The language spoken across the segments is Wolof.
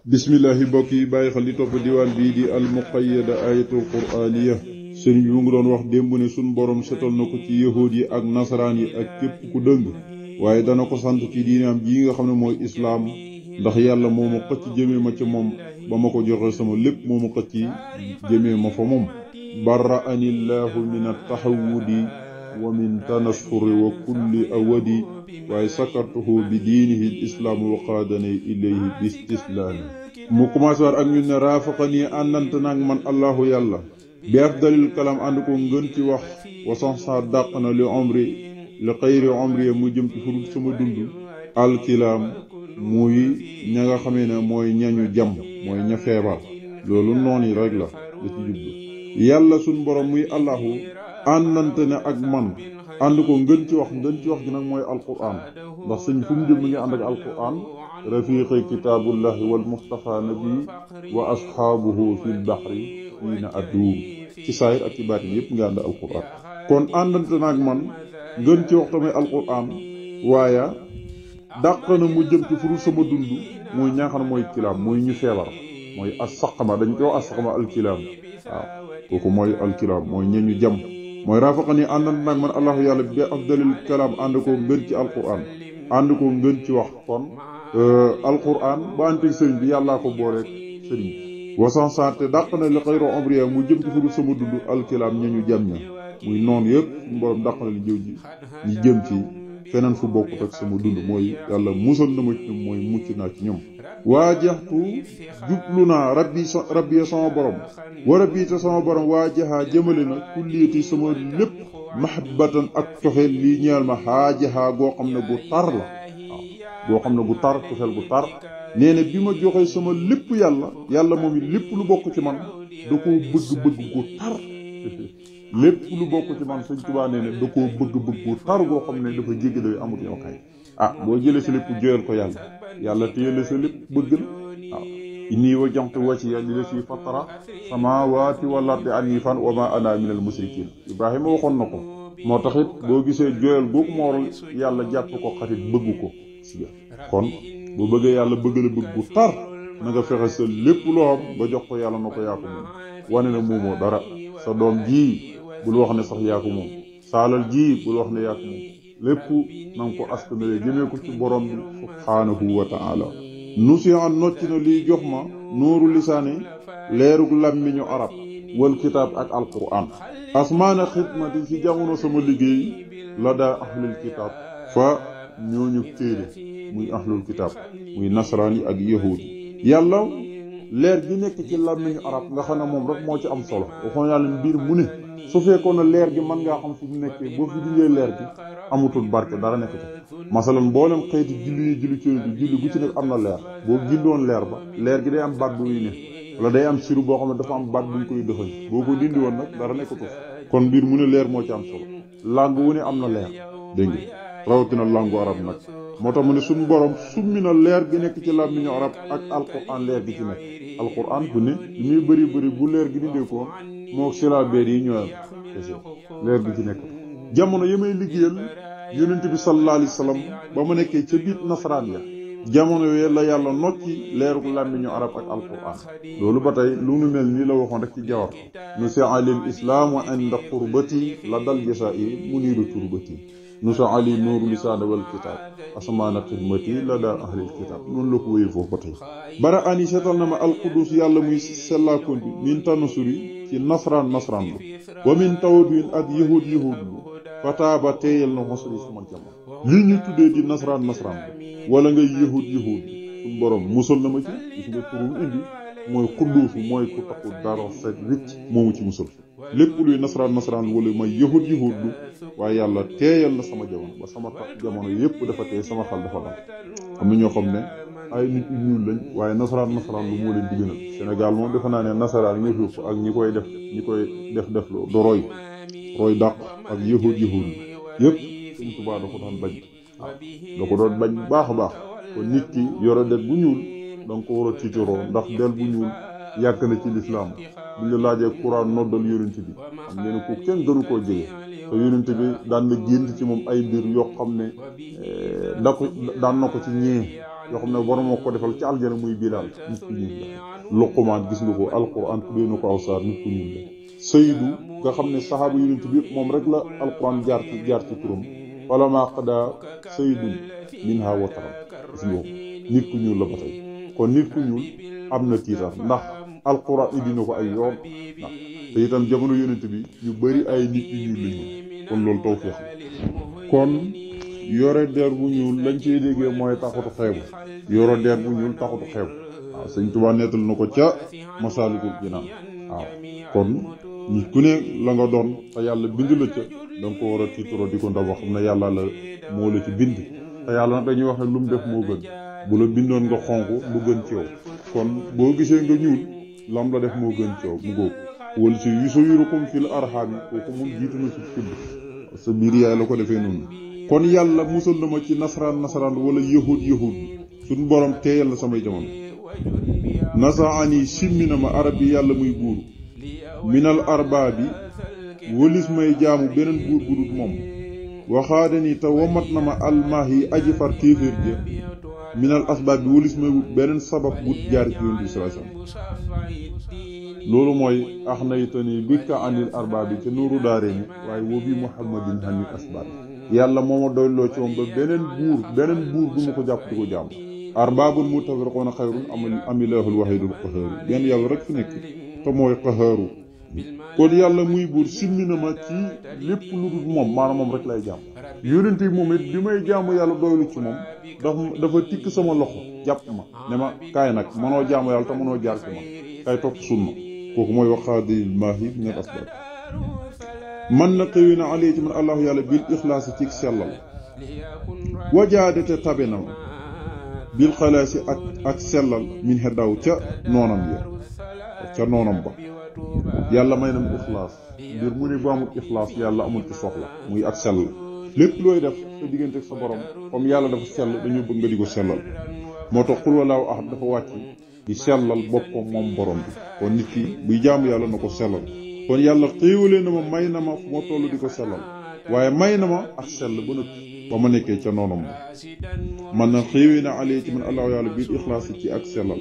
bismillahi mbokk yi bàyyi xel di topp diwaan bii di al muqayyada ayatul quraaniya sëriñ bi mu ngi doon wax démb ne suñ borom setal na ko ci yahuud yi ak nasaraan yi ak képp ku dëng waaye dana ko sant ci diinaam ji nga xam ne mooy islaam ndax yàlla moo ma xëcc jëmee ma ca moom ba ma ko joxe sama lépp moo ma xëcc jëmee ma fa moom barra'ani llahu min at-tahawudi wa min tanasfuri wa kulli awadi waaye sakartuhu bi diinihi l-islaam wa qaadani ilayhi bi istislaami mu commencé waat ak ñun ne raafaqani àndante naag man allahu yàlla bi afdalil kalam ànd ko ngën ci wax wasan sa dàq na li omri li xayri omri mu jëm ci furut sama dund alkilaam muy ña nga xamee ne mooy ñañu jam mooy ña feebar loolu noonu yi rek la ci jublu yàlla suñ borom muy allahu àndante ne ak man ànd ko ngën ci wax gi nag mooy alquran ndax sëñ fu mu jëm mi ngi ànd ak alquran rafiqi kitaabullahi wal mustafa nabi wa ashaabuhu fil bahri fiina adduum ci saayir ak ci baatin yépp nga ànd alquran kon àndante na ak man ngën ci wax tamit alquran waaye dàq na mu jëm ci furu sama dund muy ñaaxan mooy kilaam muy ñu feebar mooy asaqama dañ koy wax asaqama alkilaam waaw kooku mooy alkilaam mooy ñeñu jam mooy raafaqani àndante nag man allahu yàlla bi afdalil kalaam ànd ko ngën ci alquran ànd ko ngën ci wax kon alquran ba anteeg sëriñ bi yàllaa ko booleeg sëriñ bi wasan sante dàq na li xayro ombriya mu jëm ci furu sama dund alkilaam ñeñu jam ña muy noonu yëpp suñu borom dàq na li jëw ji ñi jëm ci feneen fu bokkut ak sama dund mooy yàlla musal na ma ci ñoom mooy mucc naa ci ñoom waajaxtu jublu naa rabbi sama borom wa rabbi te sama borom waajaxaa jëmale na kulliyati sama lépp mahabbatan ak coxeel lii ñeel ma xaajaxaa goo xam ne gu tar la waaw goo xam ne gu tar coxeel gu tar nee na bi ma joxee sama lépp yàlla moom it lépp lu bokk ci man da koo bëgg-bëgg gu tar lépp lu bokk ci man Sëñ Tuubaa nee na da koo bëgg-bëgg gu tar goo xam ne dafa jéggi day amut yow kay boo jëlee sa lépp joyal ko yàlla téyele sa lépp bëgg la waaw inni wajjahtu wajhiya lillazi fatara samaawaati wal ardi hanifan wa ma ana minal mushrikiin Ibrahima waxoon na ko moo taxit boo gisee joyal googu moo waral yàlla jàpp ko xarit bëgg ko si kon bu bëggee yàlla bëgg la bëgg gu tar na nga fexe sa lépp loo xam ba jox ko yàlla na ko yaa ko moom wane na moomoo dara sa doom ji bul wax ne sax yaa ko moom saalal ji bul wax ne yaa ko moom lépp na nga ko askanale jëmee ko ci borom bi subhaanahu wa ta'ala nusi an nocc na liy jox ma nuuru lisaani leerug làmmiñu arab wal kitaab ak alquran asmaana xidmati ci jamono sama liggéey la daa ahlul kitaab fa ñooñu téere muy ahlul kitaab muy nasaraan yi ak yahuud yàlla leer gi nekk ci làmmiñu arab nga xam ne moom rek moo ci am solo waxoon yàlla mbir mu ne su fekkoon na leer gi mën ngaa xam fu mu nekkee boo fi dindee leer gi amutul barke dara nekk ci masalan mboolem xëyti julli ci julli gu ci nekk am na leer boo gindoon leer ba leer gi day am baat bu muy ne wala day am siru boo xam ne dafa am baat bu ñu koy dëxëñ boo ko dindi woon nag dara nekkatu kon mbir mu ne leer moo ci am solo langue wu ne am na leer dégg nga rawatina langue arab nag moo tax mu ne suñu borom summi na leer gi nekk ci làmmiñu arab ak alquran leer gi ci nekk alquran bu ne li muy bëri bu leer gi dindee ko moo silaabeer yi ñooyam leer gi ci nekk jamono yi may liggéeyal yonent bi sallallahu alayhi wasallam ba ma nekkee ca biir nasaraan ya jamono yooyu la yàlla nocci leerug làmmiñu arab ak alquran loolu ba tey lu nu mel nii la waxoon rek ci jawar nu sa alil islaamu inda qurbati la dal jasaa'i muniiru turbati nu sa ali nuuru lisaana wal kitaab asmaana xidmati la daa ahlil kitaab noonu la ko wéyee foofu ba tey bara ani seetal na ma alqudus yàlla muy sellaakoon bi min tanasuri ci nasraan bi wa min tawadwin ak yahud lu fataaba teeyal na xosri sama jama lii ñu tuddee di nasraan bi wala ngay yahud suñ borom musal na ma ci gis nga turum indi mooy xudduusu mooy ku taxu dara set wicc moomu ci musal lépp luy nasraan wala may yahud lu waaye yàlla teeyal na sama jamono ba sama tax jamono yépp dafa teey sama xel dafa dal am na ñoo xam ne ay nit ñu ñuul lañ waaye nasaraan lu moo leen di gënal Sénégal moom defe naa ne nasaraan ñi fi ak ñi koy def do roy dàq ak yahud yëpp Sëñ Tuubaa da ko doon bañ da ko doon bañ bu baax a baax kon nit ki yore det bu ñuul da nga ko war a tiitaroo ndax del bu ñuul yàgg na ci lislaam bu ñu laajee Quraan noddal yonent bi xam ngeen ko kenn gënu koo jege te yonent bi daan na gént ci moom ay mbir yoo xam ne daan na ko ci ñee yoo xam ne borom moo ko defal ci aljana muy Bilaal nit ku ñuul la. Luqmaan gis nga ko alquran tuddee na ko aw saar nit ku ñuul la. Saydu nga xam ne saxaaba yonent bi yëpp moom rek la alquran jaar ci turam falammaa qadaa Saydun minhaa wataran gis nga ko nit ku ñuul la ba tey. kon nit ku ñuul am na tiitar ndax alquran indi na ko ay yoon ndax te itam jamono yonent bi ñu bari ay nit yu ñuul lañu kon loolu tawfeex la. kon yore der bu ñuul lañ ciy déggee mooy taxutu xeebu yore der bu ñuul taxutu xeebu waaw Sëñ Tuubaa nettal na ko ca Masaalikul Jinaan waaw kon nit ku ne la nga doon te yàlla bind la ca da nga ko war a tiituroo di ko ndaw wax xam ne yàlla la moo la ci bind te yàlla nag dañuy wax ne lu mu def moo gën bu la bindoon nga xonq lu gën ci yow kon boo gisee nga ñuul lam la def moo gën ci yow mu góob wala si yusawirukum fil arham yi kooku mun jiitu na ci tibb sa biir yaay la ko defee noonu. kon yàlla musal na ma ci nasaraan wala yahud suñu borom teeyal na samay jamono nasaani simmi na ma arab yi yàlla muy buur minal arbaabi wëlis may jaamu beneen buur bu dut moom waxaade ni te womat na ma almaax yi aji far kéeféer ja minal asbaab bi wëlis may wut beneen sabab wut jaar ci yonent bi sallallahu alayhi wasallam loolu mooy ax naytani bikka anil arbaabi ca nuuru daaree ni waaye woo bi muhammadin hanil asbaab yàlla moo ma doyloo ci moom ba beneen buur du ma ko jàpp di ko jaamu arbaabul mutafarriquuna xayrun amillahul waahidul qahhaaru benn yàlla rek fi nekk te mooy qahhaaru kon yàlla muy buur simmi na ma ci lépp lu dul moom maanaam moom rek lay jaam yonent yi moom it bi may jaamu yàlla doylu ci moom dafa tikk sama loxo jàpp ma ne ma kaay nag mënoo jaamu yàlla te mënoo jaar ci man kaay topp sunna kooku mooy waxaadil maahi min al asbaab man na xëwi na alee ci man allahu yàlla bil ixlaasi ci sellal wajaadate tabe na ma bil xalaasi ak sellal min xeddaw ca noonam ba yàlla may na mu ixlaas mbir mu ne bu amul ixlaas yàlla amul ci soxla muy ak sell lépp looy def sa diggante ak sa borom comme yàlla dafa sell dañoo bëgg nga di ko sellal moo tax xul walaahu ahad dafa wàcc di sellal boppam moom borom bi kon nit ki buy jaamu yàlla na ko sellal kon yàlla xéewalee na ma may na ma fu ma toll di ko sellal waaye may na ma ak sell ba nëpp ba ma nekkee ca noonam ba man na xéewee na alee ci man allahu yàlla bil ixlaas ci ak sellal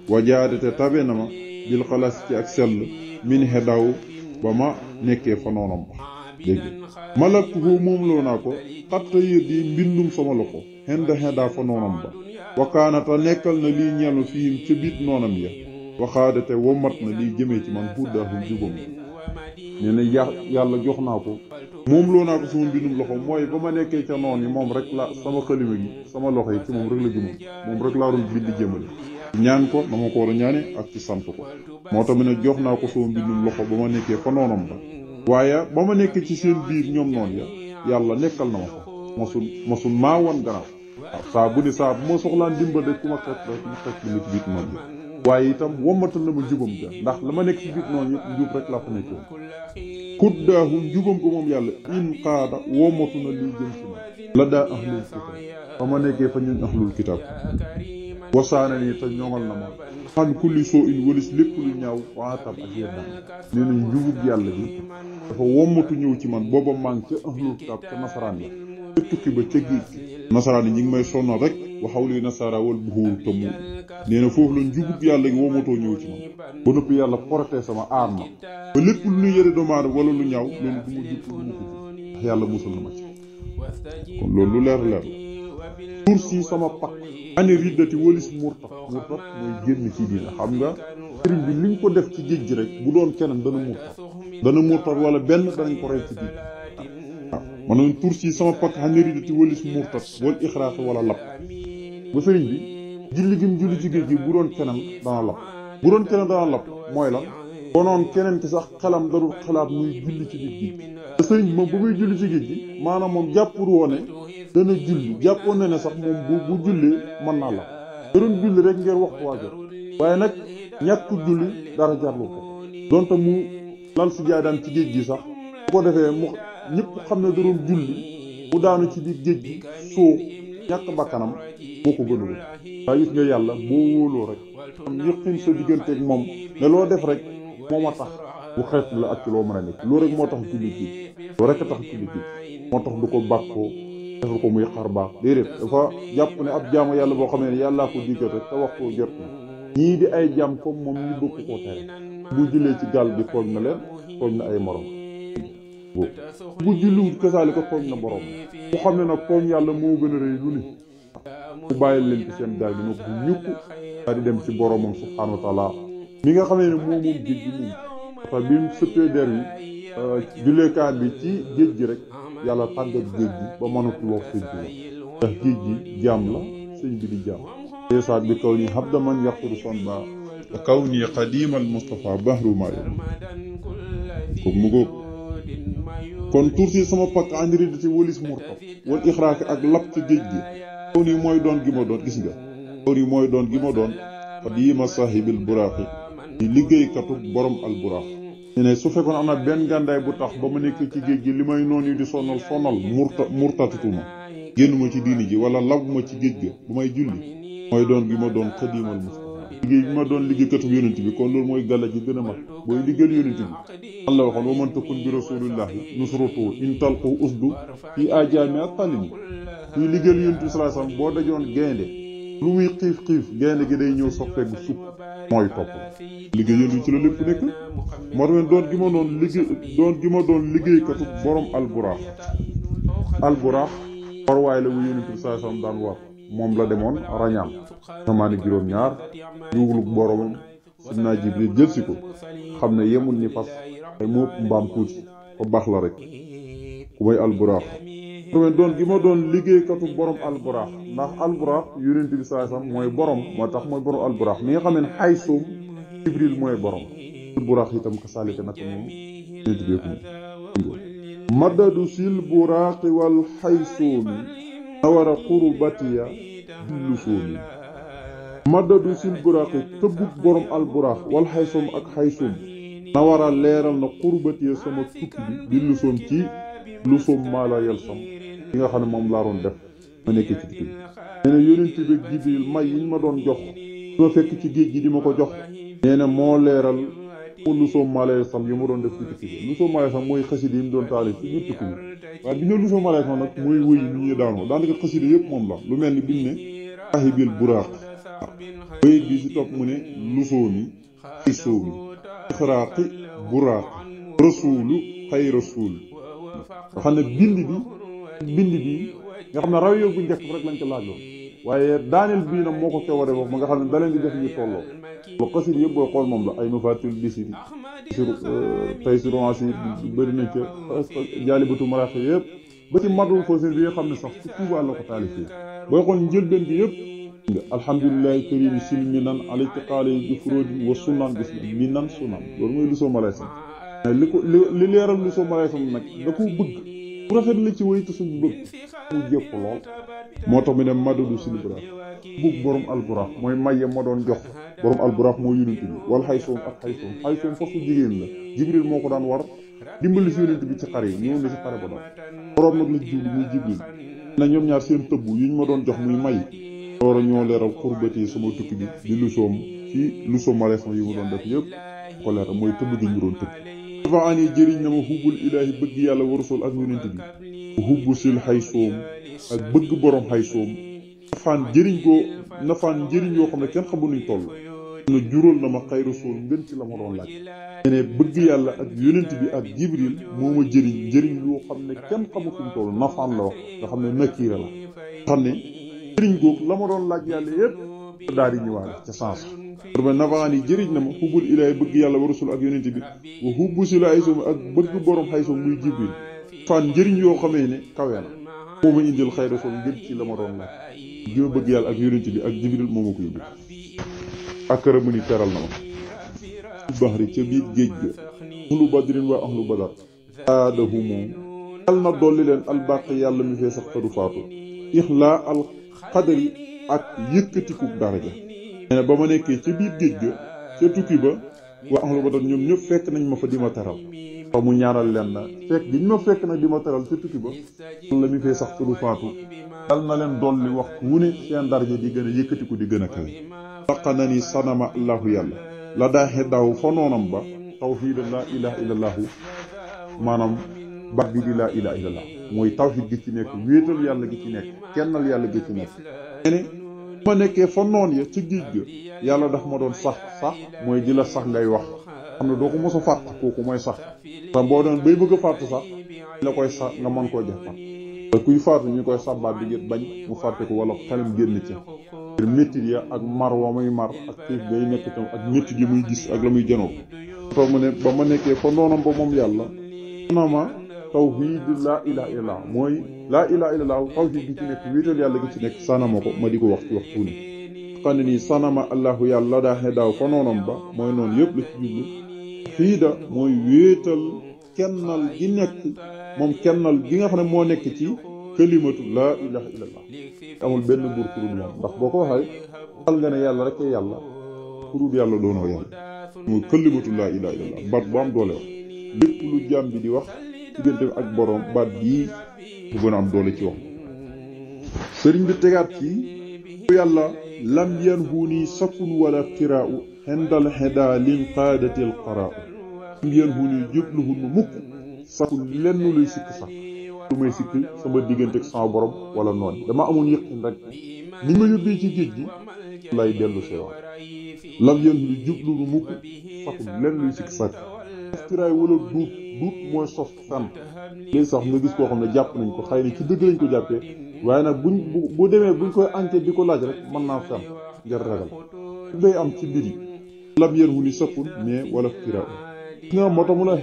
wajaadate tabe na ma bil xalaas ci ak sell min xedaw ba ma nekkee fa noonam ba dégg malaktuhu moom loo naa ko xatta yër di mbindum sama loxo xenda fa noonam ba wakaanata nekkal na lii ñeelu fiim ca biit noonam ya waxaadate womat na lii jëmee ci man huddahum jubam nee na yàlla jox naa ko moom loo naa ko sama mbindum loxo mooy ba ma nekkee ca noon yi moom rek la sama xalima gi sama loxo yi ci moom rek la jëmal moom rek laa doon bind jëmale ñaan ko na ma ko war a ñaane ak ci sant ko moo tax mu ne jox naa ko sama mbindum loxo ba ma nekkee fa noonam ba waaye ba ma nekkee ci seen biir ñoom noon ya yàlla nekkal na ma fa masul maa wan gannaaw waaw saa bu ma soxlaan dimbal rek ku ma xeet rek ma xeet li ma ci biir noon yi waaye itam wommatal na ma jubam ja ndax la ma nekk ci biir noonu yëpp njub rek laa fa nekkoon kuddaahu njubam ko moom yàlla in qaada wommatu na liy jëm ci ma la daa ahlul kitaab ba ma nekkee fa ñun ahlul kitaab wasaane nii te ñoŋal na ma xan kulli soo in walis lépp lu ñaaw waatam ak yeddam nee na njubug yàlla bi dafa wommatu ñëw ci man booba maa ngi ca ahlul kitaab ca nasaraan la ca tukki ba ca géej gi nasaraan yi ñi ngi may sonnal rek waxaw li nasara wal buxuur te mu nee na foofu la njubug yàlla gi wommatoo ñëw ci man ba noppi yàlla porté sama aar ma ba lépp lu ñu yëre doomu aadama wala lu ñaaw loolu du ma jub du ma ko ndax yàlla musal na ma ci kon loolu lu leer la tur si sama pakk ani riddati walis murtat mooy génn ci diina xam nga sëriñ bi liñ ko def ci géej gi rek bu doon keneen dana murtat wala benn danañ ko rey ci diina waaw manoon tur si sama pakk ani riddati walis murtat wal ixraas wala lap ba sëriñ bi julli gi mu julli ci géej gi bu doon keneen dana lap mooy la konoon keneen ki sax xelam darul xalaat muy julli ci géej gi te sëriñ bi moom bu muy julli ci géej gi maanaam moom jàppul woone dana julli jàppoon na ne sax moom bu jullee mën naa la da doon julli rek ngir waxtu waa jot waaye nag ñàkk julli dara jarlu ko donte mu lal si jaadaan ci géej gi sax bu ko defee mu ñëpp xam ne da doon julli mu daanu ci biir géej gi soo ñàkk bakkanam moo ko gënul waaye gis nga yàlla boo wóoloo rek am yëqin sa digganteeg moom ne loo def rek moom a tax bu xeet la ak ci loo mën a nekk loolu rek moo tax julli gi loolu rek a tax julli gi moo tax du ko bàkkoo defal ko muy xar baax déedéet dafa jàpp ne ab jaamu yàlla boo xamee ne yàllaa ko digal rek te waxtu jot na ñii di ay jaam comme moom ñu bëgg koo tere bu jullee ci gaal bi tooñ na leen tooñ na ay morom bu julliwut kasaali ko tooñ na borom mu xam ne nag tooñ yàlla moo gën a rëy lu ne mu bàyyi leen ci seen gaal bi nag bu ñukk daa di dem ci boromam subhaanahu wa taala mi nga xamee ne moom géej gi moom te bi mu sëppee der wi julleekaat bi ci géej gi rek yàlla tàggat géej gi ba mënatul wax sëñ bi ndax géej gi jaam la sëñ bi di jaam saat bi kaw nii habda man yaquru son ba wa kaw nii qadimal Mustafa bahru maayo kooku mu góog kon tursi sama pakk andiridi ci wëlis murtab wal ixraaki ak lap ci géej gi kaw nii mooy doon gi ma doon gis nga kaw nii mooy doon gi ma doon qadima sahibil buraaxi di liggéeykatu borom al buraax ñu ne su fekkoon am na benn gàndaay bu tax ba ma nekk ci géej gi li may noonu di sonal murtatutuma génnuma ci diini ji wala labuma ci géej ga bu may julli mooy doon gi ma doon xadimal Mustafa liggéey bi ma doon liggéeykatu yonent bi kon loolu mooy gàlla ji gën a mag booy liggéeyal yonent bi an la waxoon wa man takun bi rasulillahi nusratu in talqu usdu fi ajaami ak talimi kuy liggéeyal yonent bi sallallahu alayhi wasallam boo dajoon gaynde lu muy xiif gaynde gi day ñëw soppeeku sukk mooy topp liggéey yonent bi ci la lépp nekk moo tax doon gi ma doon liggéeykatu borom alburaax warwaay la wu yonent bi sallallahu alayhi wasallam daan war moom la demoon rañaan samaani juróom-ñaar yuuglu boromam sidna Jibril jël si ko xam ne yemul ni fas ay moo mbaam tuuti ko baax la rek ku may alburaax doon gi ma doon liggéeykatu borom alburaax ndax alburaax yonent bi sallallahu alayhi wasallam mooy borom moo tax mooy borom alburaax mi nga xam ne xay soom Jibril mooy borom alburaax itam ka saalika nag moom yonent bi ko madadu sil buraaqi wal xay soomi nawara qurbatiya dillu soomi madadu sil buraaqi tëbbug borom alburaax wal xay soom ak xay soom nawara leeral na qurbatiya sama tukki bi dillu soom ci lu soom maala yel sam yi nga xam ne moom laa doon def ma nekkee ci tukki bi nee na yonent bi Jibril may yiñ ma doon jox soo fekk ci géej gi di ma ko jox nee na moo leeral lu soom maala yel sam yi ma doon def ci tukki bi lu soom maala yel sam mooy xasida yi mu doon taalif ci biir tukki bi waaye bi nga lu soom maala yel sam nag mooy wëy yi ñuy daanoo daanaka xasida yëpp moom la lu mel ni biñ ne saahibil buraaq bayit bi si topp mu ne lu soomi xay soomi ixraaqi buraaq rasuulu xay rasuul nga xam ne bind bi nga xam ne raw yow bu njëkk rek lañ ko laajoon waaye daaneel bii nag moo ko coobare wax ma nga xam ne da leen di def ñu tolloo ba xasida yëpp booy xool moom la ay mafatil bisiri tey si romanci bëri nañ ca jaalibatu maraaxi yëpp ba ci madul foofu bi nga xam ne sax ci Tuubaa la ko taalifee booy xool njëlbeen gi yëpp alhamdulillahi karim sil minan alitiqaale bi furóodin wa sunan gis na minan sunan loolu mooy lu soo malay sam li leeral lu soo malay sam nag da ko bëgg bu rafet la ci wéy te suñu bëgg mu jépp lool moo tax mu ne madadu sil buraax bug borom alburaax mooy maye ma doon jox borom alburaax moo yonent bi wala xay soom ak xay soom fasu jigéen la Jibril moo ko daan war dimbali si yonent bi ci xare yi ñëwoon na ci xare ba doon borom nag la jiwli muy Jibril na ñoom ñaar seen tëbb yuñ ma doon jox muy may door a ñoo leeral xurbati sama tukki bi di lu soom ci lu soom maleesma yi ma doon def yëpp ko leeral mooy tëbb gi ñu doon tëbb dafa ani jëriñ na ma hubbul ilaahi bëgg yàlla wa rasul ak yonent bi hubbu sil xay soom ak bëgg borom xay soom nafaan njëriñ yoo xam ne kenn xamul nuñ toll na juróol na ma xay rasul ngën ci la ma doon laaj ne bëgg yàlla ak yonent bi ak Jibril moo ma njëriñ yoo xam ne kenn xamul fuñ toll nafaan la wax nga xam ne nakiira la xam ne jëriñ googu la ma doon laaj yàlla yëpp daal di ñëwaale ca sens ba nafaan yi jëriñ na ma hubbul ilaahi bëgg yàlla wa rasul ak yonent bi wa hubbu sil xay soom ak bëgg borom xay soom muy Jibril fan njëriñ yoo xamee ne kawe na moo ma indil xay rasul ngën ci la ma doon laaj gi ma bëgg yàlla ak yonent bi ak Jibril moo ma ko yóbbu akara mu ni teral na ma bahri ca biir géej ga ahlu badrin waa ahlu badar aadahu moom yal na dolli leen albaq yàlla mi fee sax te du faatu ixlaa al xadari ak yëkkatiku daraja nee na ba ma nekkee ca biir géej ga ca tukki ba waa ahlu badar ñoom ñëpp fekk nañ ma fa di ma teral fa mu ñaaral leen na fekk giñ ma fekk nag di ma teral ca tukki ba yàlla mi fee sax te du faatu dal na leen dolli waxtu wu ne seen daraja di gën a yëkkatiku di gën a kawe faqa na ni sanama allahu yàlla la daaxe daaw fa noonam ba tawxiida laa ilaha illallahu maanaam bat bi di laa ilaha illallah mooy tawhid gi ci nekk wéetal yàlla gi ci nekk kennal yàlla gi ci nekk ne ma nekkee fa noon ya ci géej ga yàlla daf ma doon sax mooy di la sax ngay wax xam ne doo ko mos a fàtt kooku mooy sax te boo doon bay bëgg a fàttu sax la koy sax nga mën koo jàppat te kuy faatu ñu koy sabbaat di ngir bañ mu fàtte ko wala xelam génn ci ngir méttit ya ak mar wa muy mar ak xiif day nekk tam ak méttit yi muy gis ak la muy janoo fa mu ne ba ma nekkee fa noonam ba moom yàlla sanama tawhid laa ilaha illallah mooy laa ilaha illallah tawhid gi ci nekk wéetal yàlla gi ci nekk sanama ko ma di ko wax ci waxtu ni xam ne nii sanama allahu yàlla daa xedaaw fa noonam ba mooy noonu yëpp la ci jublu xiida mooy wéetal kennal gi nekk moom kennal gi nga xam ne moo nekk ci kalimatu laa ilaha illallah amul benn buur ku dul moom ndax boo ko waxee xal nga ne yàlla rek yàlla ku dul yàlla doonoo yàlla mooy kalimatu laa ilaha illallah baat bu am doole wax lépp lu jaam bi di wax diggante ak boroom baat bii bu gën a am doole ci wax sëriñ bi tegaat ci yàlla lam yanhuni safun wala qiraa'u xendal xedaa lin qaadatil qaraa'u lam yanhuni jubluhun mukk safun lenn luy sikk sax lu may sikk sama diggante ak sama borom wala noonu dama amoon yëqin rek ni ma yóbbee ci géej gi lay dellu seewaat lam yanhuni jubluhun mukk safun lenn luy sikk sax tiraay wala duut mooy sos fen léegi sax nga gis koo xam ne jàpp nañ ko xëy na ci dëgg lañ ko jàppee waaye nag bu demee buñ koy enquête di ko laaj rek mën naa fen ngir ragal day am ci mbir yi lam yanhuni safun mais wala tiraay nga moo tax mu ne